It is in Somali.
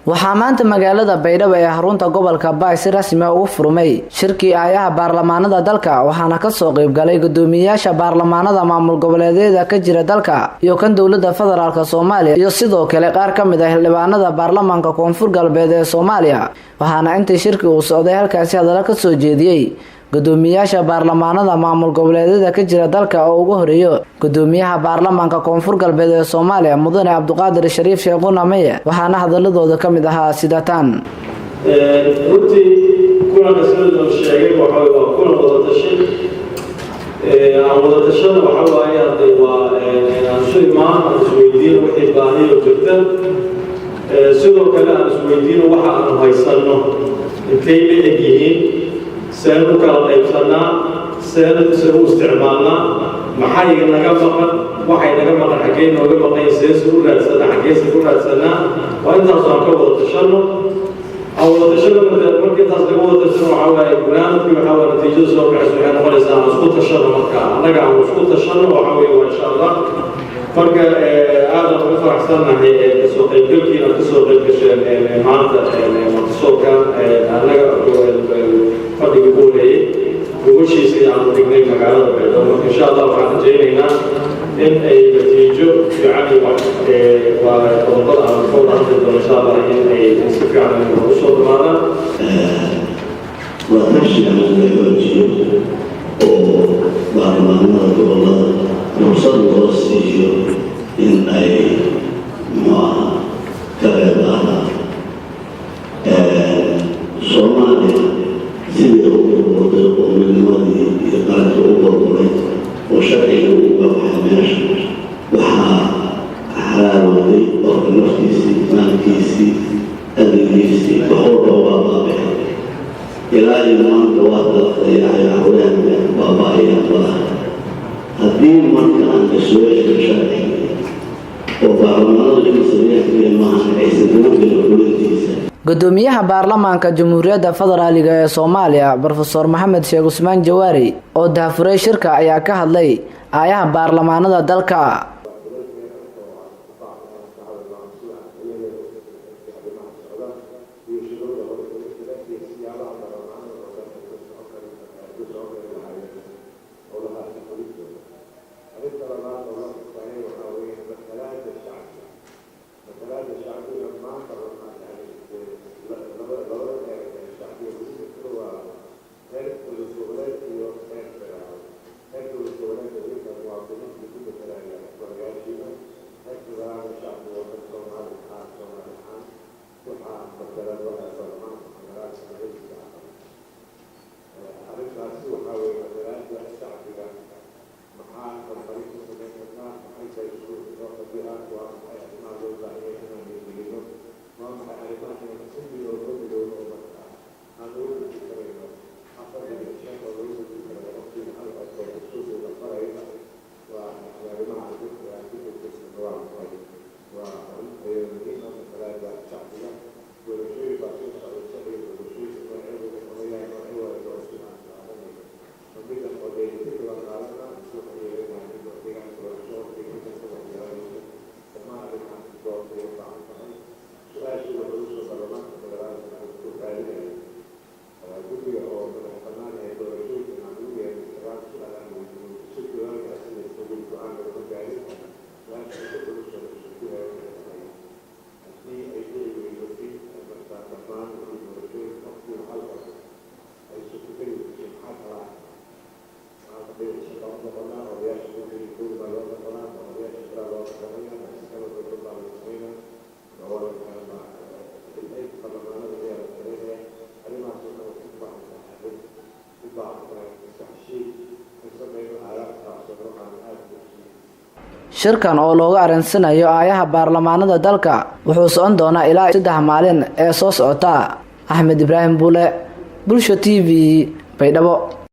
Waxaa maanta magaalada Baydhabo ee xarunta gobolka Baay si rasmi ah ugu furmay shirkii aayaha baarlamaanada dalka, waxaana kasoo qeybgalay gudoomiyeyaasha baarlamaanada maamul goboleedyada ka jira dalka iyo kan dowlada federaalka Soomaaliya, iyo sidoo kale qaar ka mid ah xildhibaanada baarlamaanka Koonfur Galbeed ee Soomaaliya. Waxaana intii shirki uu socday halkaasi hadallo kasoo jeediyey gudoomiyeyaasha baarlamaanada maamul goboleedyada ka jira dalka, oo ugu horeeyo gudoomiyaha baarlamaanka Koonfur Galbeed ee Soomaaliya, Mudane Cabdiqaadir Shariif Sheekhuna Maye. Waxaana hadaladooda ka mid ahaa sidataan. Runtii kulanka sida loo sheegay waxa waa kulan wadatashi. Aan wadatashada waxa waaye hadde waa aan isu imaan, aan isweydiino wixii baahiyo jirta, sidoo kale aan isweydiino waxa aanu haysanno intay la eg yihiin, seen u kala qaybsannaa, seen u isticmaalnaa, maxay naga maqan, waxay naga maqan xaggee nooga maqan, seese u raadsanaa, xaggeese ku raadsanaa. Waa intaasu aan ka wada tashanno, aan wada tashano. Marka intaas laga wada tashano, waxaa waaye gunaanadkii, waxaa waaye natiijada soo baxaysa waxay noqonaysaa aan isku tashano. Marka annaga aan isku tashano waxaa weeye waa insha Allah. Marka aadaan ugu faraxsannahay kasoo qaybgalkiina kasoo qaybgasheen maanta martisoorkan annaga fadhigii ku horeeyey gogoshiisii aanu dhignay magaalada Baydhabo. Marka insha Allah waxaan rajaynaynaa in ay natiijo fiican iyo waa qodobada aan ka wada hadli doono insha Allah in ay si fiican ugu soo dhamaadaan. Waa tashiga la xoojiyo oo baarlamaanada gobolada fursad loo siiyo in ay, muxuu aha, ka qayb qaataan. Soomaaliya sidii u burburtay oo midnimadii iyo qaranka u burburay oo sharciga uga baxay meesha, waxaa xalaalooday qofka naftiisii, maalkiisii, adegiisii, wax walba waa baabixay. Ilaa iyo maanta waa dalaqdayahay, haween baaba-ayaan badaha. Haddii marka aan la soo celin sharciga oo baarlamaanadu inay sameeyaan keliya maahan, aysan daba gelin fulintiisa. Gudoomiyaha baarlamaanka Jamhuuriyadda Federaaliga ee Soomaaliya, Brofesor Maxamed Sheekh Cusmaan Jawaari, oo daahfuray shirka, ayaa ka hadlay aayaha baarlamaanada dalka. Shirkan oo looga arinsanayo aayaha baarlamaanada dalka wuxuu socon doonaa ilaa 3 maalin ee soo socota. Axmed Ibraahim Buule, Bulsho TV, Baydhabo.